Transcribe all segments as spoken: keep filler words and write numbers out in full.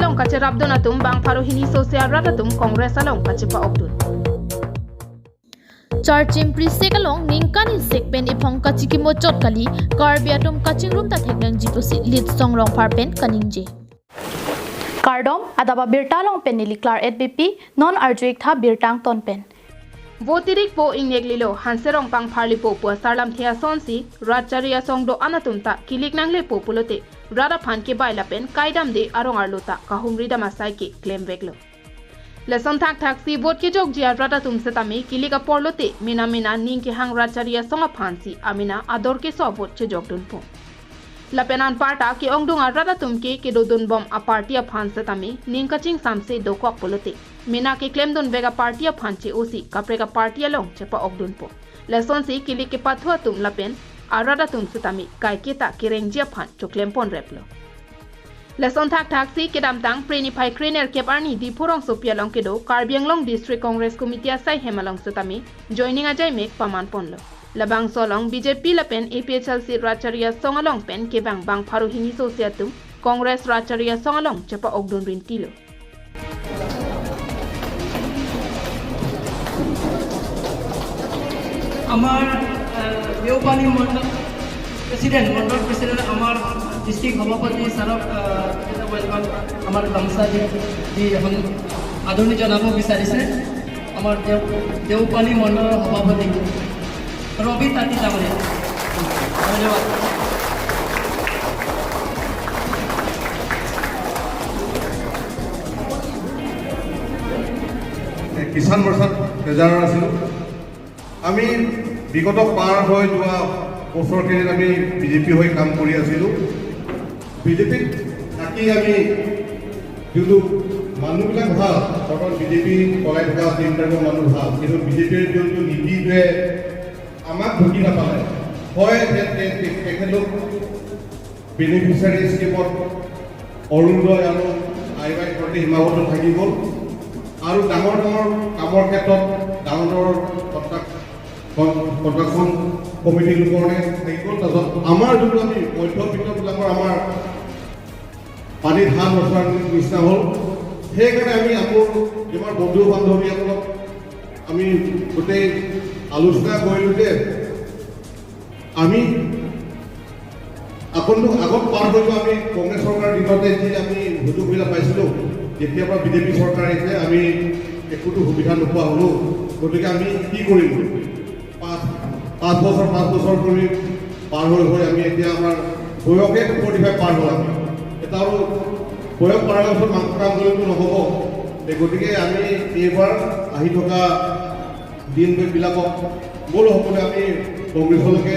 along kacherapdun atum bang pharo hini sose arat atum Congress along kachepa-okdun. Charchim Prisek along ningkan isek pen ephong kachikimo chot kali, Karbi atum kachingrum ta theklongji pusi Litsong Rongphar pen kaningje. Kardom, adap abirta along pen neli Claret Beypi, non arju-ik tha birta angton pen. Vo tirik vo ingnek lilo, hanserong pangpharlipo pu asarlamthe asonsi, rat chari asong do-an atum ta kilik nanglepo pulote, rat aphan kebai lapen kaidamde arong arlo ta kahumri dam asai ke klemveklo. Lason thakthaksi vote kejokji arat atum setame kilik apor lote, mena mena ning kehang rat chari asong aphansi amena ador keso vote chejokdunpo. Lapen anparta ke-ongdung arat atum ke kedodunbom aparty aphan setame ning kachingsamse dokok pulote, mena keklemdunvek aparty aphan che-osi kaprek aparty along chepa-okdunpo. Lasonsi kilik kepathu atum lapen arat atum setame kaiketa kerengji aphan choklem ponreplo. Lason thakthaksi kedamtang Phre niphai krenerkep arni Diphu rongsopi along kedo Karbi Anglong District Congress Committee asaihem along setame joining ajaimek paman ponlo. Labangso along B J P lapen A P H L C rat chari asong along pen kevang bang pharo hini sose atum Congress rat chari asong along chepa-okdun rintilo. আমাৰ, আহ, দেওপানী মণ্ডল প্ৰেচিডেণ্ট, মণ্ডল প্ৰেচিডেণ্ট, আমাৰ ডিষ্ট্ৰিক্ট সভাপতি ছাৰক, আহ, এটা ৱেলকাম, আমাৰ গামোচা দি, দি এখন আদৰণি জনাব বিচাৰিছে আমাৰ দেও-, দেওপানী মণ্ডলৰ সভাপতি ৰবি তাঁতী ডাঙৰীয়া। ধন্যবাদ। কিষাণ মৰ্চাত ট্ৰেজাৰাৰ আছিলোঁ। আমি বিগত পাৰ হৈ যোৱা বছৰখিনিত আমি বিজেপি হৈ কাম কৰি আছিলোঁ। বিজেপিত থাকি আমি যোনটো মানুহবিলাক ভাল, বৰ্তমান বিজেপি চলাই থকা তিনিটাকৈ মানুহ ভাল, কিন্তু বিজেপিৰ যোনটো নীতিটোৱে আমাক ঢুকি নাপালে। হয়, তে-, তে-, তে-, তেখেতলোক বেনিফিচিয়াৰী স্কিমত অৰুণোদয় আৰু আই ৱাই ফৰ্টি সীমাবদ্ধ থাকি গ'ল। আৰু ডাঙৰ ডাঙৰ কামৰ ক্ষেত্ৰত ডাঙৰ ডাঙৰ কণ্ট্ৰাক্ট, কন-, কনষ্ট্ৰাকশ্যন কমিটিৰ লোকৰে থাকি গ'ল। তাৰপিছত আমাৰ যোনটো আমি মধ্যবিত্তবিলাকৰ আমাৰ পানীত হাত নচোৱাৰ নিচিনা হ'ল। সেইকাৰণে আমি আকৌ আমাৰ বন্ধু বান্ধৱীসকলক আমি গোটেই আলোচনা কৰিলোঁ যে আমি আগন্তুক আগত পাৰ হৈ যোৱা আমি কংগ্ৰেছ চৰকাৰৰ দিনতে যি আমি সুযোগ সুবিধা পাইছিলোঁ, যেতিয়াৰ পৰা বিজেপি চৰকাৰ আহিছে আমি একোটো সুবিধা নোপোৱা হ'লোঁ। গতিকে আমি কি কৰিম? পাঁচ, পাঁচ বছৰ, পাঁচ বছৰ কৰি পাৰ হৈ হৈ আমি এতিয়া আমাৰ বয়সে ফৰ্টি ফাইভ পাৰ হ'ল আমি। এতিয়া আৰু বয়স পাৰ হোৱাৰ পিছত মাংস কাম কৰিলেতো নহ'ব। এই গতিকে আমি এইবাৰ আহি থকা দিনবিলাকক বোলো সকলোৱে আমি কংগ্ৰেছলৈকে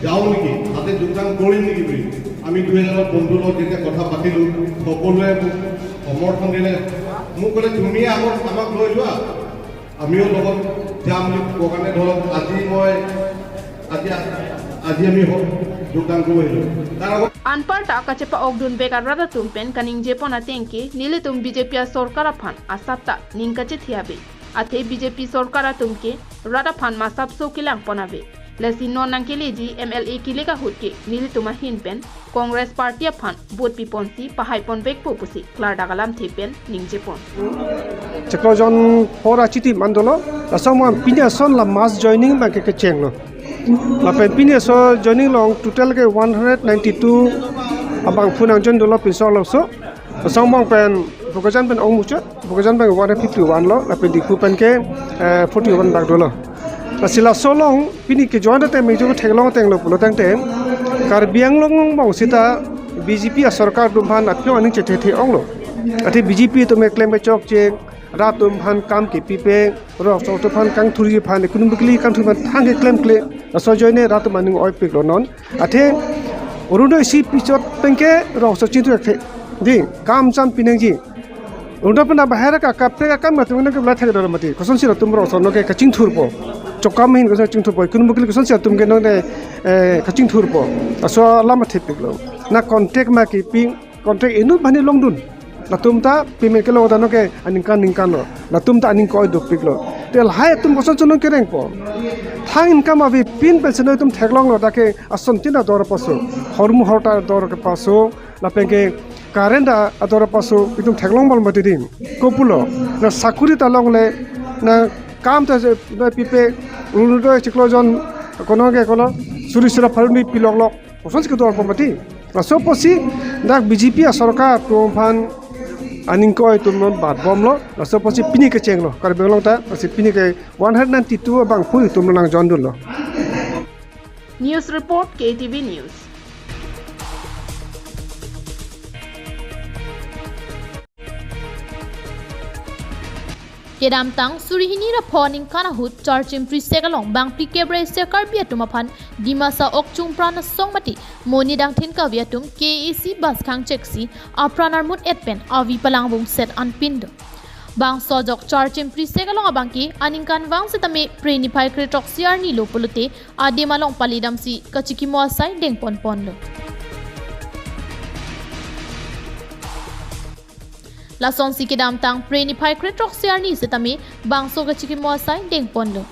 যাওঁ নেকি, তাতে যোগদান কৰিম নেকি বুলি আমি দুই এজন বন্ধুৰ লগত যেতিয়া কথা পাতিলোঁ, সকলোৱে মোক সমৰ্থন দিলে। মোক ক'লে, "তুমি আগত আমাক লৈ যোৱা, আমিও লগত যাম" বুলি কোৱা কাৰণে ধৰক আজি মই, আজি, আজি আমি হ-, যোগদান কৰি আহিলোঁ। তাৰ আগত Anparta kachepa-okdunvek arat atum pen kaningjepon ateng ke nelitum B J P asorkar aphan asap ta ning kachethe ave. Athe B J P sorkar atum ke rat aphan masapso kelangpon ave. Lasi non nangkeleji M L A kilik ahut ke nelitum ahin pen Congress Party aphan vote piponsi pahaiponvekpo pusi klardak alamthe pen ningjepon. Chiklo jon por achitim an dolo, laso abang pini ason la mass joining abang ke kechenglo. Lapen pini aso joining along total ke one hundred ninety-two abangphu nangjoin dolo pinso alongso. Laso abang pen Bokajan pen ongmuchot, Bokajan pen one hundred fifty-one lo, lapen Diphu pen ke, eh, forty-one bak dolo. Lasi laso along pini kejoin ateng mejo theklong atenglo pulo tangte Karbi Anglong angbong seta B J P asorkar atum aphan aphi aning chethethe onglo. Athe B J P atum keklem kechokche, rat atum aphan kam kepipe, rok sok atum aphan kangthurji aphan, economically kangthur aphan thang keklemkle, laso ajoine rat atum aning oipiklo non. Athe Orunodoi isi pichot pen ke rok sok chingthur athe, di, kam cham pinangji. Orunodoi pen bahera ka kaprek akam atum nang ke bla thek dor mati. Kosonsi latum rok sok nang ke kachingthurpo. Chokam ahin koson chingthurpo. Economically kosonsi atum ke nang de, eh, kachingthurpo. Laso alam athepiklo. Na contract ma kepi, contract inut bani longdun. Latum ta payment kelong ta nang ke aningkan ningkan lo. Latum ta aning ke-oi dopiklo. Te lahai atum kosonsi nang kerengpo. Thang income avepin pensi nangtum theklonglo, dak ke asontin ador paso. Hormu horta ador kepaso. Lapen ke Current a-, ator apaso itum theklong bal mati dim. Kopulo, na sakuri ta longle, na kam ta je, na pipe, Orunodoi chiklo jon, kono ke kono, suri sura pharuni pilok lok, koson si kedo arpo mati. Laso apotsi, dak B J P asorkar atum aphan aning ko-oi atum non bat bomlo, laso apotsi pini kechenglo, Karbi Anglong ta, lasi pini ke one hundred ninety-two abangphu atum nang jondunlo. News report, K T V News. Kedamtang suri hini ra pho aningkan ahut Charchim Prisek along bangphli kep ra isi Karbi atum aphan Dimasa okchung pran asong mati monit angthin kave atum K A A C bus khang cheksi apran armut et pen avi palang bungset anpin do. Bangso ajok Charchim Prisek along abangke aningkanvang setame Phre niphai kre throksi arni lo pulote adim along pali damsi kachikimo asai dengpon ponlo. Lasonsi kedamtang Phre niphai kre throksi arni setame bangso kachikimo asai dengponlo.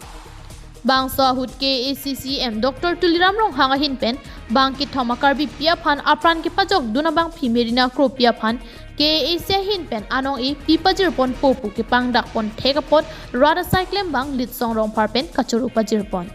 Bangso ahut K A A C C E M Doctor Tuliram Ronghang ahin pen bang kethom a-Karbipi aphan apran kepajokdun abangphi Merina Kropi aphan K A A C ahin pen anong-e pi pajirponpo pu kepangdakpon thek apot rat asai klembang Litsong Rongphar pen kachoro pajirpon.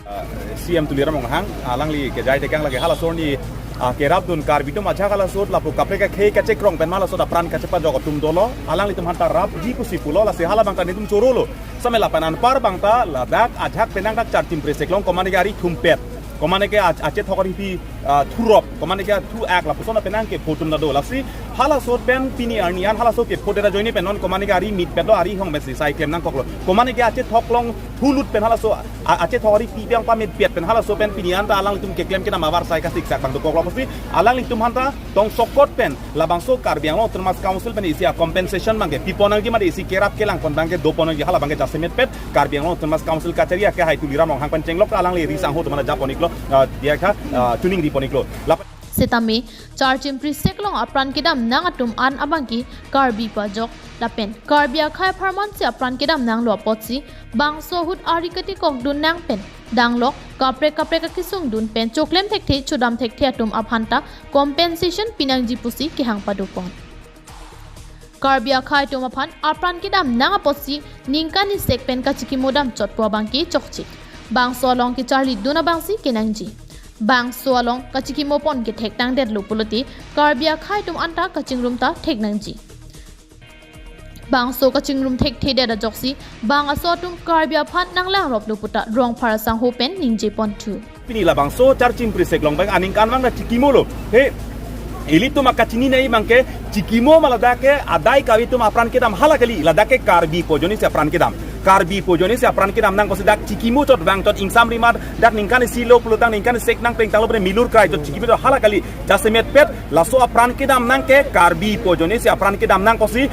Ah, C E M Tuliram Ronghang, alangli kejai tekang lake halaso arni, ah, kerapdun Karbi atum ajahak halaso ahut lapu kaprek akhei kachekrong pen ma halaso ahut apran kachepajok atum dolo, alanglitum aphanta rapji pusi pulo, lasi hala abangta netum chorolo. Setame lapen anpar abangta ladak ajahak penang dak Charchim Prisek along komatne ke ari thumpet, komatne ke ach-, achethok ari pi, ah, thurop, komatne ke thu-ak lapuson penang kepho atum ta do. Lasi halaso ahut pen pini arni an halaso kepho det ajoine pen non komatne ke ari mitpet lo, ari hong pensi sai klem nangkoklo. Komatne ke achethok along thulut pen halaso a-, achethok ari pi abang pamitpet pen halaso pen pini anta alanglitum keklem kedam avarsai kasiksak abang dokoklo pusi alanglitum aphanta tongsokot pen labangso Karbi Anglong Autonomous Council pen isi a-compensation abangke pipon nangji mate isi kerap kelangpon abangke dopon nangji, hala abangke jasemetpet Karbi Anglong Autonomous Council kachari akehai Tuliram Ronghang pen chenglok alangli ri sangho atum aphanta japon-iklo, ah, diya kha, ah, tuning ripon-iklo. Lap- Setame Charchim Prisek along apran kedam nang atum an abangke Karbi pajok lapen Karbi akhei apharman si apran kedam nanglo apotsi bangso ahut ari katikokdun nang pen danglok kaprek kaprek akesung dun pen choklem thekthe chodam thekthe atum aphanta compensation pinangji pusi kehang padopon. Karbi akhei atum aphan apran kedam nang apotsi ningkan isek pen kachikimo damchotpo abangke chokche. Bangso along kecharlidun abangsi kenangji. Bangso along kachikimopon kethek tangdetlo pulote Karbi akhei atum anta kachingrum ta thek nangji. Bangso kachingrum thekthedet ajoksi bang aso atum Karbi aphan nanglang roplo puta Rongphar asangho pen ningjeponthu. Pini labangso Charchim Prisek along abang aningkanvang ta chikimolo. He, ilitum akachini nai abangke chikimo ma ladak ke adai kave atum apran kedam hala kali, ladak ke Karbi pu ajoine si apran kedam. Karbi pu ajoine si apran kedam nangkok si dak chikimo chot vangchot ingsam rimar dak ningkan isi lo pulo tang ningkan isek nangplengtanglo pen milur krai chot chikimo chot hala kali. Jasemetpet laso apran kedam nang ke Karbi pu ajoine si apran kedam nangkok si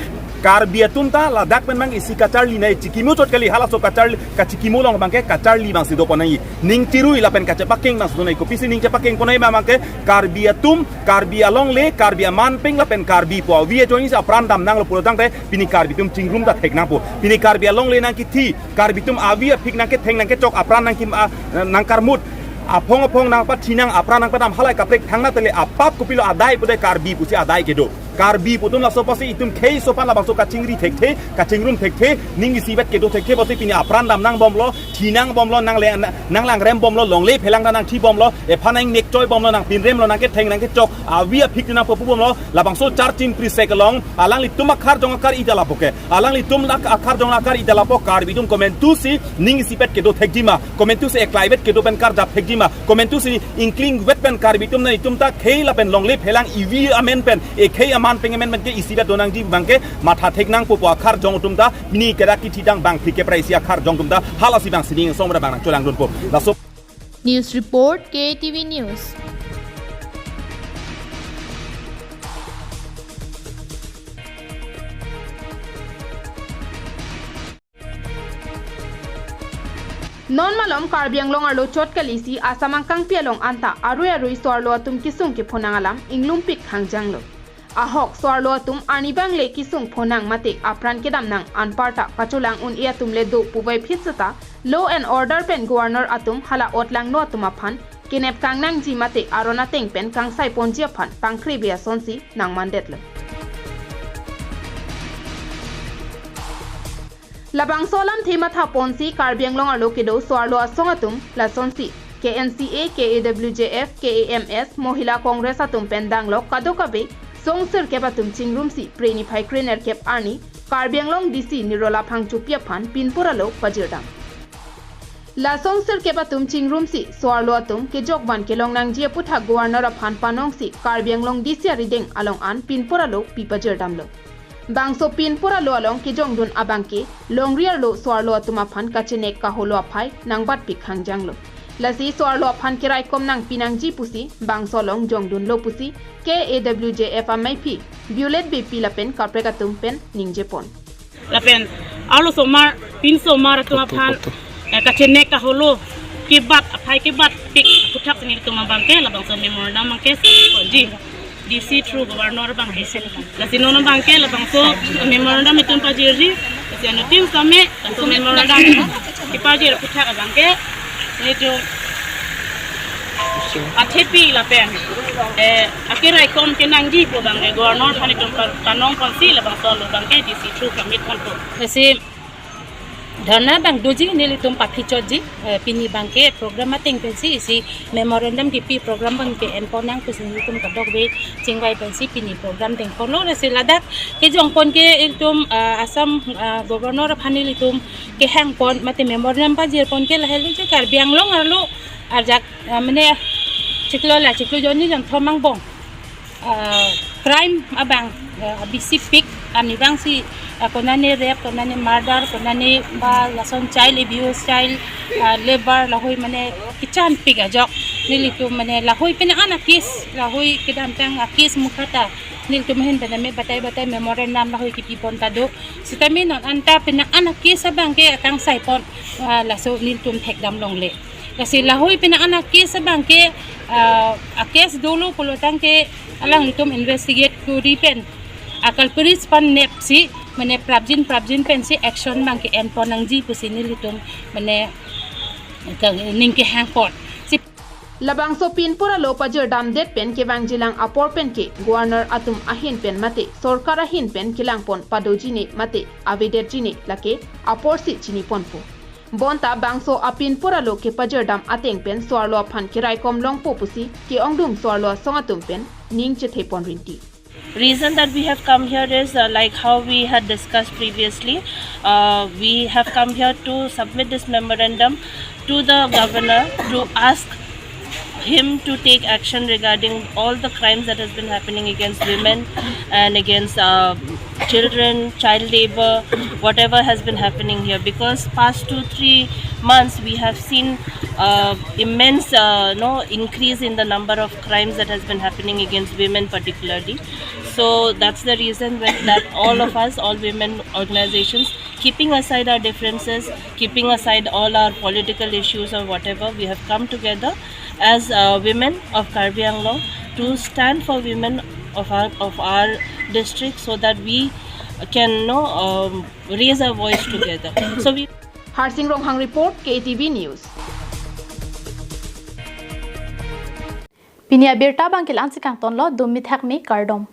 Karbi atum ta ladak pen abang isi kacharli nai, chikimo chot kali, halaso kacharli, kachikimo along abangke kacharli abangsi dopon nangji. Ning chirui lapen kachepakeng abangsi do nai, kopisi ning chepakengpon nai abangke Karbi atum, Karbi alongle, Karbi amanpeng lapen Karbi pu avi ajoine si apran dam nanglo pulo tangte pini Karbi atum chingrum ta thek nangpo. Pini Karbi alongle nangkithi, Karbi atum avi aphik nangketheng nangkechok, apran nangkim a, nangkarmut. Aphong aphong nangpathi nang apran nangpadam halai kaprek thangnat le apap kopilo adai pu de Karbi pusi adai kedo. Karbi pu atum laso apotsi itum khei aso aphan labangso kachingri thekthe, kachingrum thekthe, ning isivet kedo thekthe apotsi pini apran dam nangbomlo, thi nangbomlo, nangle-, nanglangrembomlo, longle phelang ta nangthibomlo, ephan nang nekchoibomlo, nangpinremlo, nangketheng nangkechok, avi aphik nangpapu bomlo, labangso Charchim Prisek along, alanglitum akarjong akar-i ta lapu ke, alanglitum lak akarjong akar-i ta lapu Karbi atum komantusi, ning isivet kedo thekji ma, komantusi eklaivet kedo pen karjap thekji ma, komantusi ingklingvet pen Karbi atum nelitum ta khei lapen longle phelang ivi amen pen, ekhei amanpeng amen pen ke isivet donangji abangke matha thek nangpo pu akarjong atum ta, pini kedak kithidang bangphli kep ra isi akarjong atum ta, halasi abang sining song ra abang nangcholangdunpo. Laso News report, K T V News. Non malom Karbi Anglong arlo chot kali si Assam angkangpi along anta arui arui so-arlo atum kesung kepho nang alam inglumpik hangjanglo. Ahok so-arlo atum arnivang le kesung pho nang mate apran kedam nang anparta kacholang un-e atum le do puvoiphit seta law and order pen governor atum hala otlangno atum aphan kenep kangnangji mate aron ateng pen kangsai ponji aphan pangkre be asonsi nangmandetlo. Labangso alamthe matha ponsi Karbi Anglong arlo kedo so-arlo asong atum lasonsi K N C A, K A W J F, K A M S, Mohila Congress atum pen danglok kadokave song sirkep atum chingrumsi Phre niphai krenerkep arni Karbi Anglong D C Nirola Phangchopi aphan pinpur alo pajirdam. Lasong sirkep atum chingrumsi so-arlo atum kejok van kelong nangji aputhak Governor aphan panongsi Karbi Anglong D C arideng along an pinpur alo pipajirdamlo. Bangso pinpur alo along kejongdun abangke longri arlo so-arlo atum aphan kachenek kaholo aphai nangbatpik hangjanglo. Lasi so-arlo aphan keraikom nangpi nangji pusi bangso along jongdunlo pusi K A W J F amaiphi Violet Beypi lapen kaprek atum pen ningjepon. Lapen arlo osomar, pinsomar atum aphan, eh, kachenek kaholo kebat aphai kebatpik aputhak si nelitum abangke labangso memorandum abangke ponji D C through Governor abangke. Lasi non abangke labangso memorandum itum pajirji. Lasi anuttin same labangso memorandum kepajir aputhak abangke nelitum athepi lapen, eh, akeraikom kenangji pu abangke Governor aphan itum pa-, panong ponsi labangso alo abangke D C through submit ponpo. Lasi dharna abang doji, nelitum paphichotji, eh, pini abangke program ateng pensi isi memorandum kipi program abangke enpon nang pusi nelitum kadokave chingvai pensi pini program dengponlo. Lasi ladak kejongpon ke ilitum, ah, Assam, ah, Governor aphan ilitum kehangpon mate memorandum pajirpon ke lahelo je Karbi Anglong arlo ajak, ah, mane chiklo la chiklo jonni jonthom angbong, ah, crime abang, ah, bisipik, arnivangsi, ah, konane rape, konane murder, konane ba lason child abuse, child, ah, labour, lahoi mane kechanpik ajok nelitum mane lahoi penang an a-case, lahoi kedamtang a-case mukhata nelitum ahin pename batai batai memorandum lahoi kipipon ta do. Sitame non anta penang an a-case abangke akangsaipon, ah, laso nelitum thekdam longle. Lasi lahoi penang an a-case abangke, ah, a-case dolo pulotangte alanglitum investigate kuri pen a-culprits aphan nepsi mane prapjin prapjin pensi action abangke enpon nangji pusi nelitum mane ka-, ning kehangpon. Si labangso pinpur alo pajirdamdet pen kevangjilang apor penke Governor atum ahin pen mate sorkar ahin pen kelangpon padojine mate avedetjine lake aporsi chiniponpo. Bonta bangso apinpur alo kepajirdam ateng pen so-arlo aphan keraikom longpo pusi ke-ongdung so-arlo asong atum pen ning chethepon rinti. Reason that we have come here is, uh, like how we had discussed previously, uh, we have come here to submit this memorandum to the governor to ask him to take action regarding all the crimes that has been happening against women and against, uh, children, child labor, whatever has been happening here. Because past two, three months, we have seen, uh, immense, uh, no, increase in the number of crimes that has been happening against women particularly. So that's the reason when, that all of us, all women organizations, keeping aside our differences, keeping aside all our political issues or whatever, we have come together as, uh, women of Karbi Anglong to stand for women of our, of our district so that we can, you know, um, raise our voice together. So we Harsing Ronghang report, K T V News. Pini abirta abangke la-ansi kangtonlo, dumi thakmi, kardom.